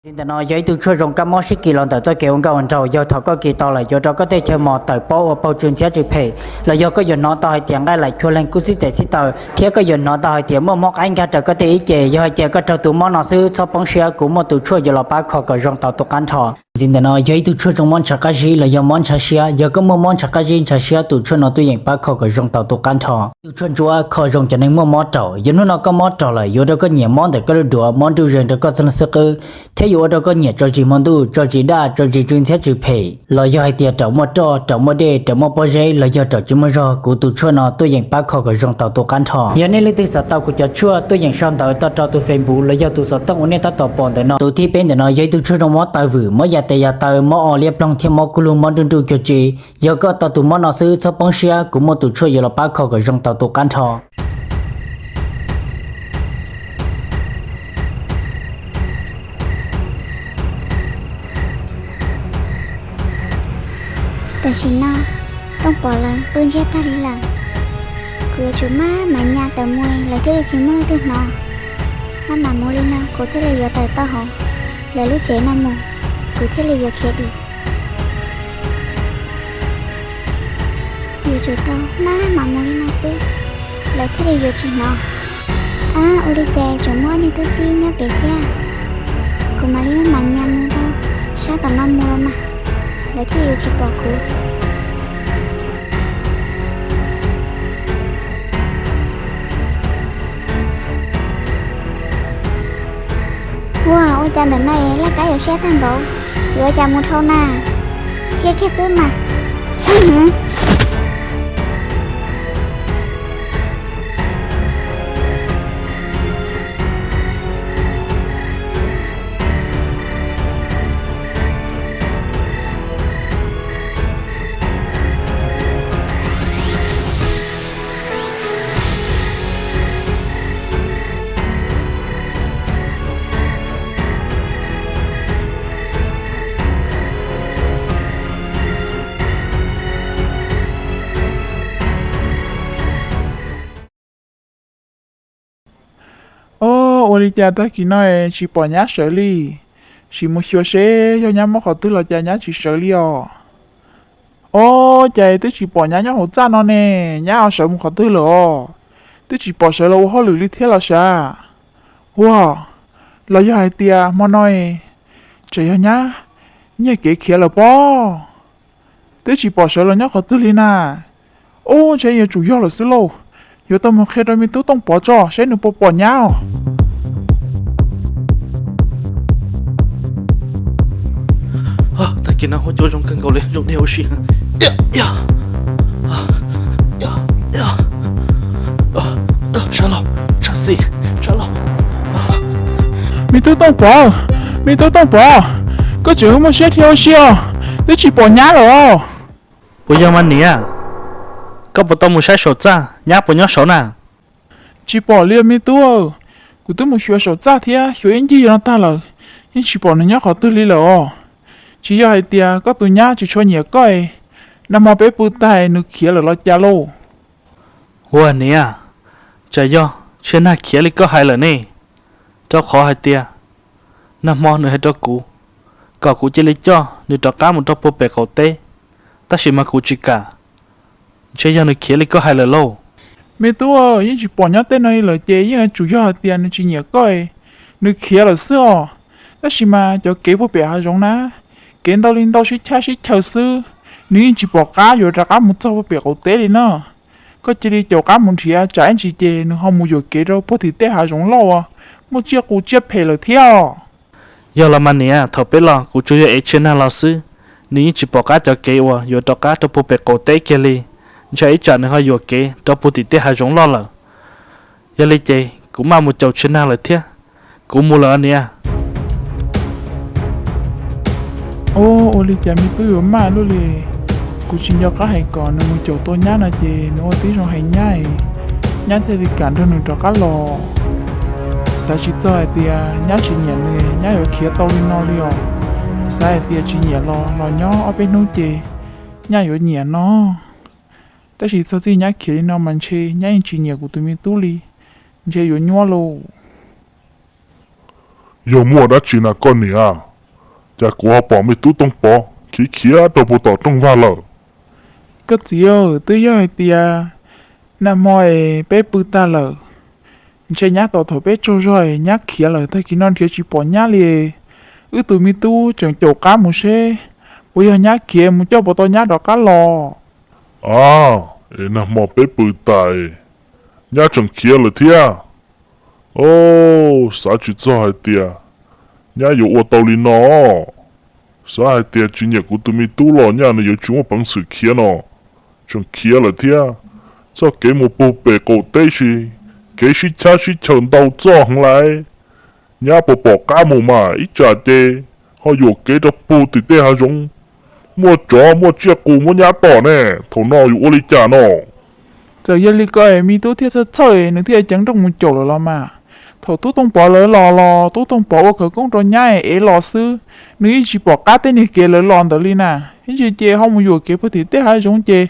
Ntxiv ntawm no yog ib tug tshuaj zoo kab mob sib kis los ntawm txoj kev ua nkauj ua nraug, yog thaum koj kis tau lawm yuav ua rau koj tej chaw mos tawm pob ua paug tsw ntxhiab tsw phem, los yog koj yuav hnov tau hais tias nqaij laim chua leeg kub xib tes xib taw, thiab koj yuav hnov tau hais tias muaj mob qaib nkag raws koj tej ib ce. Yog hais tias koj raug tus mob no xwb txhob poob siab, kuv muaj tus tshuaj yuav los pab kho kom zoo tau tus qab nrho. Ntxiv ntawm no yog ib tug tshuaj zoo mob ntshav qab zib los yog mob ntshav siab. Yog koj muaj mob ntshav qab zib ntshav siab, tus tshuaj no tuaj yeem pab kho kom zoo tau tus qab nrho. Tus tshuaj ntsuab kho zoo cov neeg muaj mob raum. Yog hnub no koj mob raum lawm yuav ua rau koj nyiam mob ntawm koj lub duav, mob nruj zes rau koj txoj hlub xwb qwb, thiab yuav ua rau koj nyiam tso zis hmo ntuj, tso zis daj, tso zis tsw ntxhiab tsw phem, los yog hais tias raum muaj roj, raum muaj dej, raum muaj pob zeb los yog raum tsis muaj zog, kuv tus tshuaj no tuaj yeem pab kho kom zoo tau tus qab nrho. Yog nej leej twg xav tau kuv cov tshuaj tuaj yeem sau ntawv tau rau tus Facebook los yog tus xov tooj uas nej tab tom pom ntawm no. Tus thib peb ntawm no yog ib tug tshuaj zoo mob taw vwm, mob yam tes yam taw, mob o liab ploog thiab mob kub lug mob nruj nruj cuag tsi. Yog koj tau tus mob no xwb txhob poob siab, kuv muaj tus tshuaj yuav los pab kho kom zoo tau tus qab nrho. Tam sim no Tooj Pov lawv pw ntsiag tag li lawm. Kuv yuav tsum maj mam nyas tawm mus lawv thiaj li tsis muaj leej twg hnov. Maj mam mus li no kuv thiaj li yuav tawm tau hauv lawv lub tsev no mus, kuv thiaj li yuav khiav dim. Yuav tsum tau maj mam mus li no xwb, lawv thiaj li yuav tsis hnov. Ab, ua li cas tseem muaj ob niag tub txib nyob pem thiab? Kuv mam li maj mam nyas mus rau sab tom no mus los mas, lawv thiaj yuav tsis pom kuv. Ua, ua cas ntawm no es laj kab yuav siab tag npaum, yuav ua cas mus dhau na? Khiav kiag xwb mas. Ob, ua li cas tag kis no es tsis pom nyab sawv li? Sim mus xyuas seb yog nyab mob qhov twg los cas nyab tsis sawv li os. Ob, cas twb tsis pom nyab nyob hauv txaj no ne, nyab ho sawv mus qhov twg lawm os? Twb tsis pom sawv los ua hauj lwm li thiab los sav? Ua, los yog hais tias hmo no es tseem yog nyab nyiag kev khiav lawm pob? Twb tsis pom sawv los nyob qhov twg li na. Ub, ntshe yuav tsum yog lawm xwb lauj. Yuav tau mus qhia rau me tub Tooj Pov tso seb nws puas pom nyab os. Tag kis no huab cua zoo kawg nkaus li, zoo dej ua si. Sab laug, sab xis, sab laug. Me tub Tooj Pov, me tub Tooj Pov, koj tseem muaj siab dhia ua si os, twb tsis pom nyab lawm os. Puas yog mas niam? Koj puas tau mus saib saum txaj, nyab puas nyob saud na? Tsis pom li me tub, kuv twb mus xyuas saum txaj thiab xyuas ib ncig no tag lawm, yeej tsis pom nws nyob qhov twg li lawm os. Tsis yog hais tias koj tus nyab tsis tshua nyiam koj, nag hmo peb pw tag nws khiav lawm los cas lauj? Ua niam, tsam yog Tshiab Nag khiav li koj hais lawm ne, rau qhov hais tias nag hmo nws hais rau kuv kom kuv cia li coj nws rov qab mus rau puag pem qaum teb, tab sis mas kuv tsis kam. Ntshe yog nws khiav li koj hais lawm lauj. Me tub, yeej tsis pom nyob tej no li lawm ces yeej yuav tsum yog hais tias nws tsis nyiam koj, nws khiav lawm xwb os. Tab sis mas cov kev puag pem hav zoov na, kev ntau li ntau sib chab sib chaw xwb, nws yeej tsis pom qab yuav rov qab mus txog puag pem qaum teb li na. Koj cia li caum qab mus nrhiav tsam ib ntsis ces nws ho mus yuam kev rau puag tim tej hav zoov loj uas muaj tsiaj qus tsiaj phem lawm thiab os. Yog los mas niam, thaum peb los kuv tsuas yog ev Tshiab Nag los xwb, nws yeej tsis pom qab cov kev uas yuav rov qab rau puag pem qaum teb kiag li, ntshai ib tsam nws ho yuam kev rau puag tim tej hav zoov loj lawm. Yog li ces kuv maj mus caum Tshiab Nag lawm thiab, kuv mus lawm niam. Ua li cas me tub yuav maj luaj li. Kuv tsis nco qab hais kom nws mus caum tau nyab no ces nws ua tib zoo hais nyab, nyab thiaj li kam nrog nws rov qab los. Xav tsis txog hais tias nyab tsis nyiam nws, nyab yuav khiav tau li no li os. Xav hais tias tsis nyiam los los nyob ob peb hnub ces nyab yuav nyiam no. Tab sis txog txij nyab khiav li no mas ntshe nyab yeej tsis nyiam kuv tus me tub li, ntshe yuav nyuab lauj. Yog muaj dab tsi na koj niam? Cas kuv ho pom me tub Tooj Pov khiav khiav rau puag tom rooj vag lawm? Koj txiv, twb yog hais tias nag hmo es peb pw tag lawm, ntshe nyab tos thaum peb tsaug zog es nyab khiav lawm, tag kis no nrhiav tsis pom nyab li. Wb tus me tub tseem caum qab mus seb puas yog nyab khiav, mus coj puas tau nyab rov qab los. A, es nag hmo peb pw tas es nyab tseem khiav lawm thiab. O, xav tsis txog hais tias nyab yuav ua tau li no. Xav hais tias tsis nyiam kuv tus me tub los nyaj nws yuav tsis muaj peev xwm khiav no, tseem khiav lawm thiab. Txoj kev mus puag pem qaum teb si, kev sib chab sib chaws ntau txoj heev lais. Nyab puas pom qab mus mas ib tsam ces ho yuam kev rau puag tim tej hav zoov, muaj tsov muaj tsiaj qus muab nyab tom ne, thaum no yuav ua li cas no? Txawm yog li ko es me tub thiaj txhawj txhawj, nws thiaj ceev nrooj mus caum lawm los mas. Thaum tub Tooj Pov lawv los los tub Tooj Pov ua khawv koob rau nyab es ev los xwb, nws yeej tsis pom qab tej niag kev lawv los ntawd li na. Ib ntsis ces ho mus yuam kev puag tim tej hav zoov ces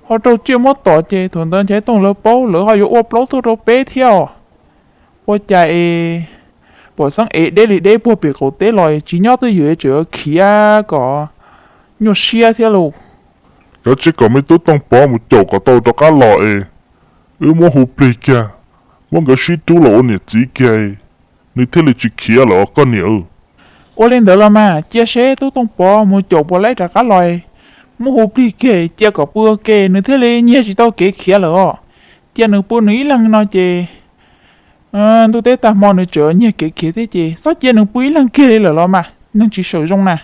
ho raug tsiaj muab tom ces thaum ntawd Nchaiv Tooj lawv paub lawv ho yuav ua plaub tuaj rau peb thiab os. Ua cas es pom xeeb ev deb li deb puag pem qaum teb los tsis nyob twj ywm, tseem khiav kom nyuaj siab thiab lauj. Kav tsij kom me tub Tooj Pov mus caum kom tau rov qab los es wb muab hu plig kiag, muab nkawd sib rub los ua niam txiv kiag, nws thiaj li tsis khiav lawm os koj niam. Ua li ntawd los mas cia seb tub Tooj Pov mus caum puas laib rov qab los, muab hu plig kiag cia kom pw ua ke nws thiaj li nyiag tsis tau kev khiav lawm os. Cia nws pw nws ib leeg no ces ntuj teb tag hmo nws tseem nyiag kev khiav thiab ces txhob cia nws pw ib leeg kiag li lawm los mas neeg tsis sawm zoo na.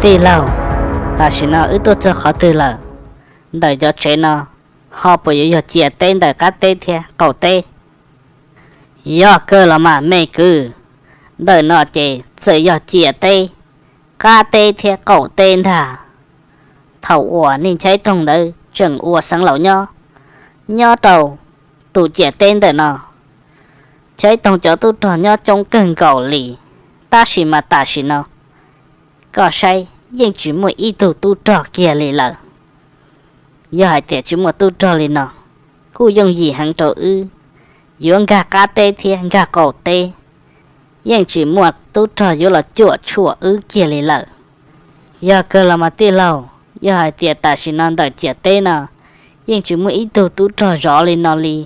Tij laug, tam sim no wb tuaj txog qhov twg lawm? Ntawm cov tsev no ho puas yuav yog ciam teb ntawm qab teb thiab qaum teb? Yog kawg los mas me kwv, ntawm no ces txawm yog ciam teb, qab teb thiab qaum teb ntag. Thaum uas nej Nchaiv Toog ntawd tseem ua xeev laus nyob, nyob rau tus ciam teb ntawm no, Nchaiv Toog cov tub rog nyob coob kawg nkaus li, tab sis mas tam sim no koj saib yeej tsis muaj ib tug tub rog kiag li lawm. Yog hais tias tsis muaj tub rog li no, kuj yooj yim heev rau wb, yuav nkag qab teb thiab nkag qaum teb, yeej tsis muaj tub rog yuav los cuam tshuam wb kiag li lawm. Yog kawg los mas tij laug, yog hais tias tam sim no ntawm ciam teb no yeej tsis muaj ib tug tub rog zov li no li,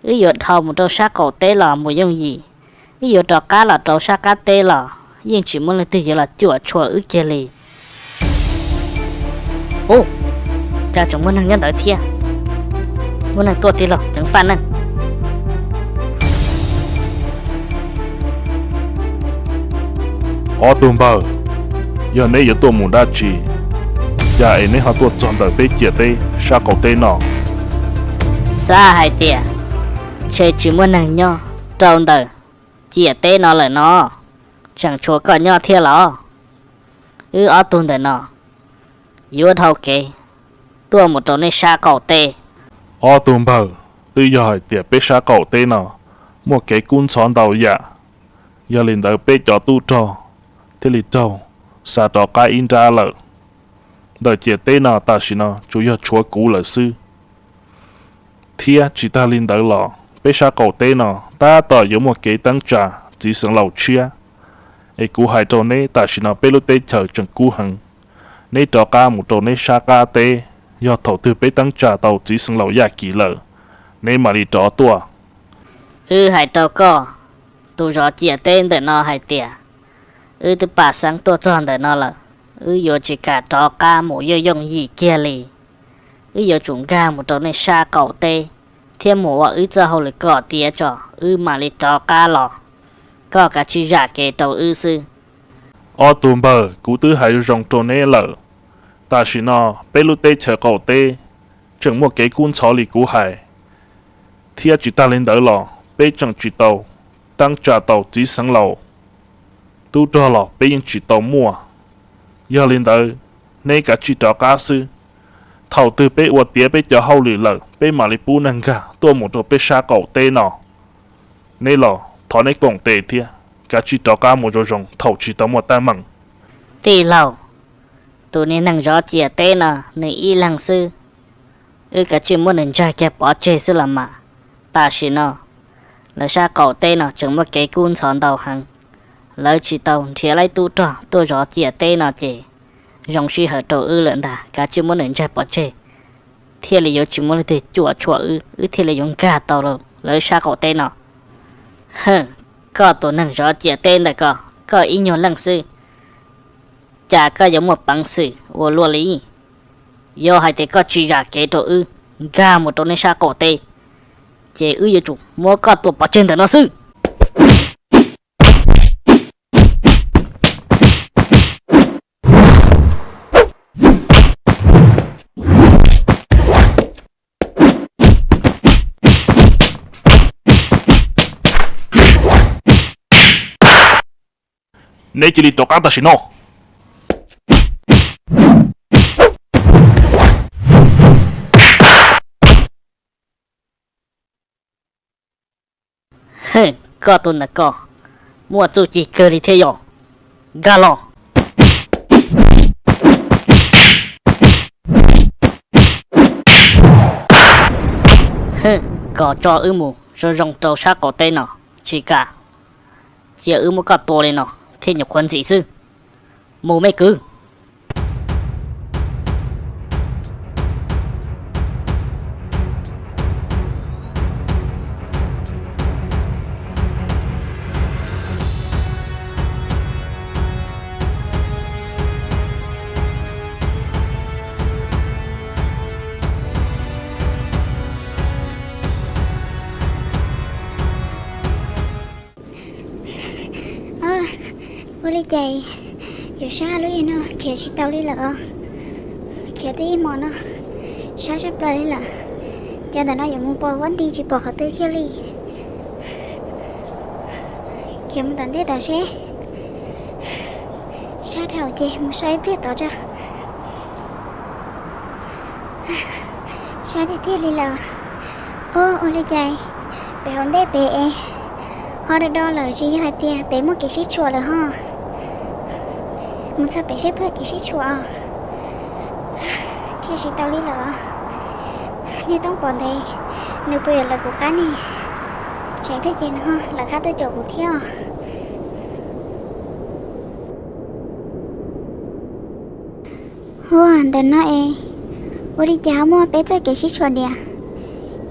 wb yuav dhau mus rau sab qaum teb los mus yooj yim, wb yuav rov qab los rau sab qab teb los yeej tsis muaj leej twg yuav los cuam tshuam wb kiag li. Ub, cas tseem muaj neeg nyob ntawd thiab? Muaj neeg tuaj tij laug, ceev faj neeg. Ob tug npawg, yog neb yuav tuaj mus dab tsi, cas es neb ho tuaj txog ntawm peb ciam teb sab qaum teb no? Xav hais tias ntshe tsis muaj neeg nyob rau ntawm ciam teb no lawm no, tseem tshuav koj nyob thiab los? Wb ob tug ntawm no yuav dhau kev tuaj mus rau nej sab qaum teb. Ob tug npawg, twb yog hais tias peb sab qaum teb no muaj kev kub ntxhov ntau yam, yog li ntawd peb cov tub rog thiaj li raug xa rov qab ib nrab lawm. Ntawm ciam teb no tam sim no tsuas yog tshuav kuv lawm xwb. Thiab tsis tag li ntawd los peb sab qaum teb no tab tom yuav muaj kev teeb tsa txiv xeev laus tshiab. Es kuv hais rau neb, tam sim no peb lub teb chaws tseem kub heev, neb rov qab mus rau neb sab qab teb, Yog thaum twg peb teeb tsa tau txiv xeev laus Yaj Kim lawm, neb mam li rov tuaj. Wb hais rau koj, tus zov ciam teb ntawm no hais tias, wb twb pam xeeb tuaj txog ntawm no lawm, wb yuav tsis kam rov qab mus yooj yooj yim kiag li. Wb yuav tsum nkag mus rau nej sab qaum teb, thiab mus ua wb txoj hauj lwm kom tiav tso, wb mam li rov qab los. Koj kav tsij zam kev rau wb xwb. Ob tug npawg, kuv twb hais zoo zoo rau neb lawm. Tam sim no peb lub teb chaws qaum teb tseem muaj kev kub ntxhov li kuv hais, thiab tsis tag li ntawd los peb tseem tsis tau teeb tsa tau txiv xeev laus tub rog los peb yeej tsis tau muaj. Yog li ntawd, neb kav tsij rov qab xwb. Thaum twg peb ua tiav peb cov hauj lwm lawm, peb mam li pub neeg nkag tuaj mus rau peb sab qaum teb no. Neb los thov neb koom tes thiab, kav tsij rov qab mus zoo zoo thaum tsis tau muaj teeb meem. Tij laug, tus niag neeg zov ciam teb no nws ib leeg xwb, wb kav tsij muab nws ntsawg kiag pov tseg xwb los mas. Tam sim no lawv sab qaum teb no tseem muaj kev kub ntxhov ntau heev, lawv tsis tau nrhiav laib tub rog tuaj zov ciam teb no ces zoo sij hawm rau wb lawm ntag, kav tsij muab nws ntsawg pov tseg, thiaj li yuav tsis muaj leej twg cuam tshuam wb, wb thiaj li yuav nkag tau lawv sab qaum teb no. Hwm, koj tus neeg zov ciam teb ntawm ko, koj ib nyuag leej xwb, cas koj yuav muaj peev xwm ua luaj li? Yog hais tias koj tsis zam kev rau wb nkag mus rau nej sab qaum teb, ces wb yuav tsum muab koj tua pov tseg ntawm no xwb. Neb cia li rov qab tam sim no. Hwm, koj tus ntawm ko muaj txuj ci kawg li thiab yog, nkag los. Hwm, kom tso wb mus zoo zoo rau sab qaum teb no, tsis kam, cia wb muab koj tua li no thiaj nyuam qhuav ntxim xwb. Mus me kwv. Ua li cas yuav sab lub yam no khiav tsis tau li lawm os. Khiav twb ib hmos no, sab sab plaws li lawm. Cov ntawm no yuav mus pos ua nti tsis pom qhov twg thiaj li. Khiav mus tom ntej tom seb. Sab dhau ces mus so ib pliag tod tso. Sab tiag tiag li lawm. Ua, ua li cas pem hauv ntej pem es ho do do lawm, tsis yog hais tias pem muaj kev sib tshuam lawm ho. Mus txog pem seb puas kev sib tshuam os. Khiav tsis tau li lawm. Niag Tooj Pom ntawd, nws puas yuav lawv kuv qab ne? Tsam ib pliag ces nws ho lawv qab tuaj caum kuv thiab os. Huaj, ntawm no es ua li cas ho muaj peb txoj kev sib tshuam diam?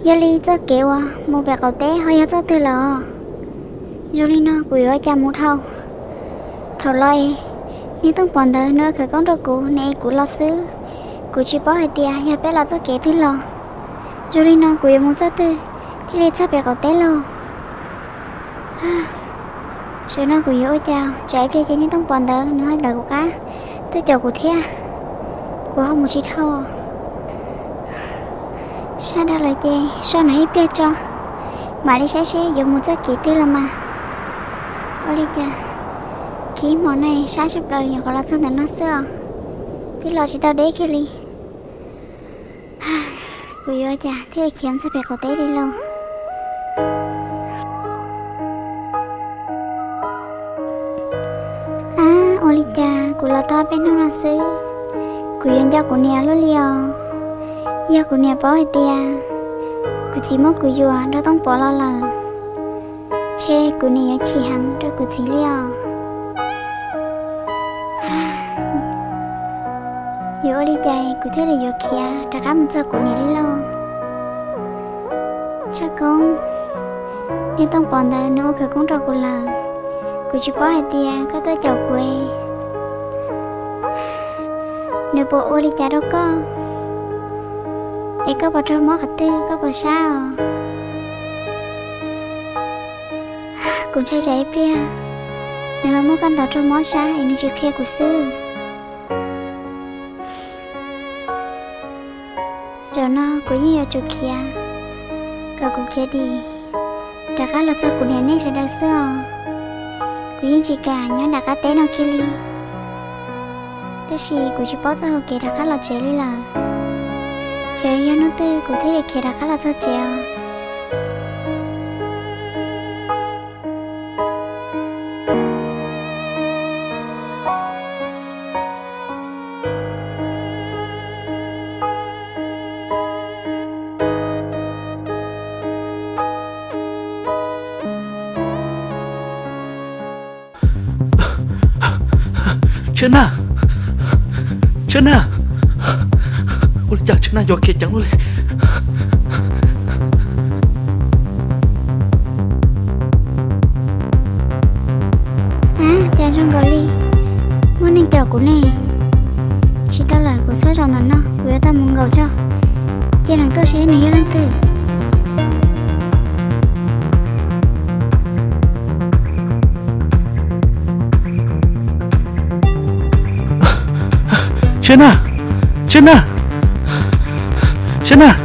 Yog li txoj kev uas mus pem qaum teb ho yog txoj twg los? Zoo li no kuv yuav ua cas mus dhau? Thaum los es niag Tooj Pom ntawd nws ua khawv koob rau kuv, nws ev kuv los xwb. Kuv tsis paub hais tias yog peb los txoj kev twg los. Zoo li no kuv yuav mus txoj twg thiaj li txog pem qaum teb lauj? Sawv no kuv yuav ua cas? Tsam ib pliag ces niag Tooj Pom ntawd nws ho lawv kuv qab tuaj caum kuv thiab, kuv ho mus tsis dhau. Sab dhau lawm ces so no ib pliag tso, mam li saib seb yuav mus txoj kev twg los mas. Ua li cas kib hmo no sab tshaj plaws li, nyuam qhuav los txog ntawm no xwb os, twb los tsis tau deb kiag li. Kuv yuav ua cas thiaj li khiav txog pem qaum teb li lauj? Ab, ua li cas kuv los tau peb hnub no xwb, kuv yuav nco kuv niam luaj li os. Yog kuv niam paub hais tias kuv txiv muab kuv yuam nrog Tooj Pov los lawm, ntshe kuv niam yuav chim heev rau kuv txiv li os. Yuav ua li Cas kuv thiaj li yuav khiav rov qab mus txog kuv niam li lauj? Tshaj Koob, niag Tooj Pov ntawd nws ua khawv koob rau kuv lawm. Kuv tsis paub hais tias koj tuaj caum kuv, nws puas ua li cas rau koj, es koj puas raug mob qhov twg, koj puas sab os? Kuv ntshai tsam ib pliag nws ho muab koj ntaus raug mob sab es nws tsis qhia kuv xwb. Zaum no kuv yeej yuav tsum khiav, kom kuv khiav dim rov qab los txog kuv niam nej sawv daws xwb os. Kuv yeej tsis kam nyob nram qab teb no kiag li, tab sis kuv tsis paub txoj hau kev rov qab los tsev li lawm. Xyov yog hnub twg kuv thiaj li khiav rov qab los txog tsev os. Tsheb Nag, Tsheb Nag, ua li cas Tsheb Nag yuav khiav ceev luaj li? Ab, cas zoo nkaus li muaj neeg caum kuv ne. Tsis tau lawm, kuv txhob zaum ntawm no, kuv yuav tau mus nkaum tso, cia nws tuaj seb nws yog leej twg. Tsheb Nag, Tsheb Nag, Tsheb Nag.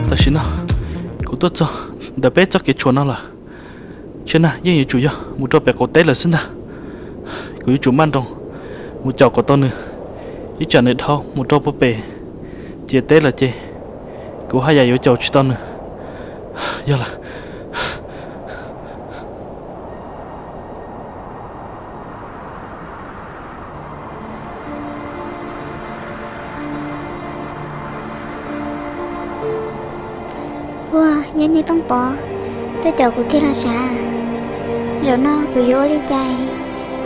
Tam sim no kuv tuaj txog ntawm peb txoj kev tshuam no lawm. Tsheb Nag, yeej yuav tsum yog mus rau pem qaum teb lawm xwb ntag. Kuv yuav tsum maj nroos mus caum kom tau nws, ib tsam nws dhau mus rau puag pem ciam teb lawm ces kuv haj yam yuav caum tsis tau nws. Yog lawm. Ua, yog niag Tooj Pov tuaj caum kuv tiag los sav? Zaum no kuv yuav ua li cas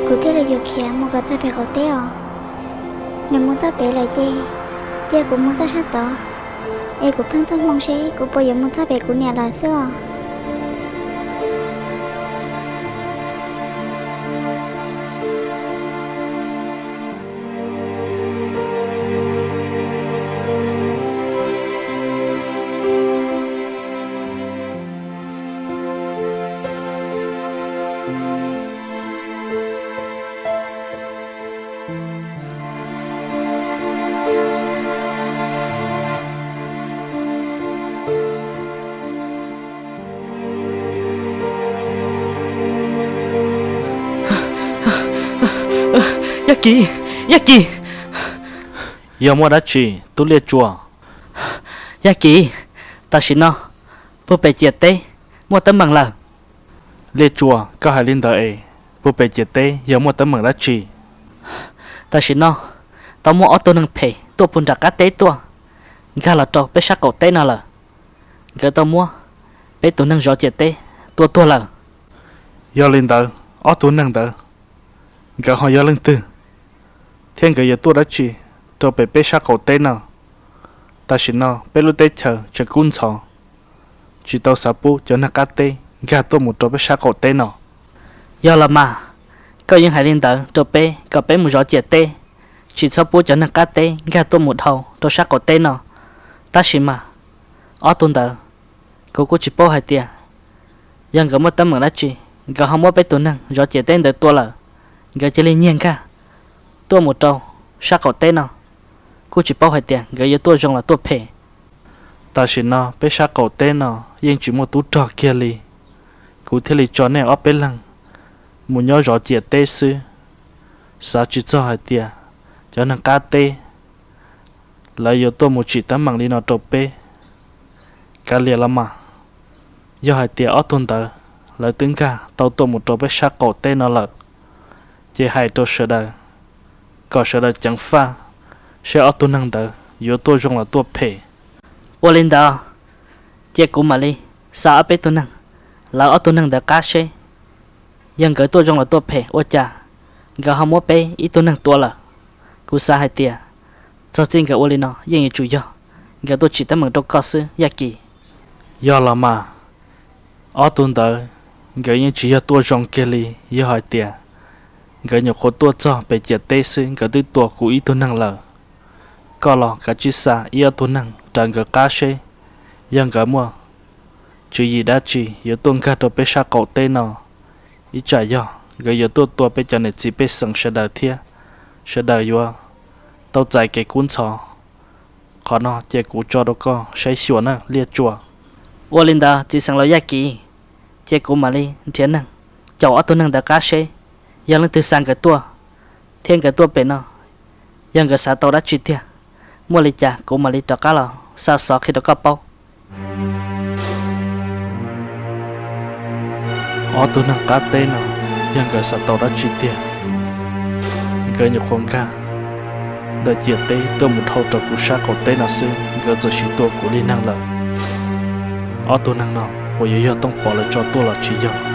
kuv thiaj li yuav khiav mus kom txog pem qaum teb os? Nws mus txog pem lawm ces cia kuv mus txog sab tod, es kuv pheej txoj hmoo seb kuv puas yuav mus txog pem kuv niam lawm xwb os. Yaj Kim, Yaj Kim. Yog muaj dab tsi tub Liaj Tsuas? Yaj Kim, tam sim no puag pem ciam teb muaj teeb meem lawm. Liaj Tsuas, koj hais li ntawd es puag pem ciam teb yog muaj teeb meem dab tsi? Tam sim no tau muaj ob tug neeg phem tuaj puag nram qab teb tuaj, nkag los rau peb sab qaum teb no lawm. Nkawd tau muab peb tus neeg zov ciam teb tua tuag lawm. Yog li ntawd, ob tug neeg ntawd nkawd ho yog leej twg, thiab nkawd yuav tuaj dab tsi rau pem peb sab qaum teb no? Tam sim no peb lub teb chaws tseem kub ntxhov, tsis tau xav pub cov neeg qab teb nkag tuaj mus rau peb sab qaum teb no. Yog los mas, koj yeej hais li ntawd rau peb kom peb mus zov ciam teb, tsis txhob pub cov neeg qab teb nkag tuaj mus dhau rau sab qaum teb no. Tab sis mas ob tug ntawd, kuv kuj tsis paub hais tias yog nkawd muaj teeb meem dab tsi, nkawd ho muab peb tus neeg zov ciam teb ntawd tua lawm, nkawd cia li nyiag nkag tuaj mus rau sab qaum teb no. Kuj tsis paub hais tias nkawd yuav tuaj zoo los tuaj phem. Tam sim no peb sab qaum teb no yeej tsis muaj tub rog kiag li, kuv thiaj li tso nej ob peb leeg mus nyob zov ciam teb xwb. Xav tsis txog hais tias cov neeg qab teb lawv yuav tuaj mus tsim teeb meem li no rau peb. Kav liam los mas, yog hais tias ob tug ntawd lawv twb nkag tau tuaj mus rau peb sab qaum teb no lawm, ces hais rau sawv daws kom sawv daws ceev faj seb ob tug neeg ntawd yuav tuaj zoo los tuaj phem. Ua li ntawd, cia kuv mam li xa ob peb tug neeg lawv ob tug neeg ntawd qab seb yog nkawd tuaj zoo los tuaj phem ua cas nkawd ho muab peb ib tug neeg tua lawm. Kuv xav hais tias txog txij nkawd ua li no yeej yuav tsum yog nkawd tuaj tsim teeb meem rau koj xwb Yaj Kis. Yog los mas, ob tug ntawd nkawd yeej tsis yog tuaj zoo kiag li. Yog hais tias nkawd nyuam qhuav tuaj txog pem ciam teb xwb nkawd twb tua kuv ib tug neeg lawm. Koj los kav tsij xa ib ob tug neeg raws nkawd qab seb yog nkawd muaj tswv yim dab tsi yuav tuaj nkag rau peb sab qaum teb no. Ib tsam yog nkawd yuav tuaj tua peb cov niam txiv pej xeem sawv daws thiab sawv daws yuav tau txais kev kub ntxhov. Qhov no ces kuv tso rau koj saib xyuas na Liaj Tsua. Ua li ntawd txiv xeev laus Yaj Kis, ces kuv mam li nrhiav neeg caum ob tug neeg ntawd qab seb yog leej twg xa nkawd tuaj thiab nkawd tuaj pem no yog nkawd xav tau dab tsi tiag. Muaj li cas kuv mam li rov qab los xa xov qhia rau koj paub. Ob tug neeg qab teb no yog nkawd xav tau dab tsi tiag, nkawd nyuam qhuav nkag ntawm ciam teb tuaj mus dhau rau kuv sab qaum teb no xwb nkawd txawm sim tua kuv li neeg lawm. Ob tug neeg no puas yuav yog Tooj Pov lawv tso tuaj los tsis yog?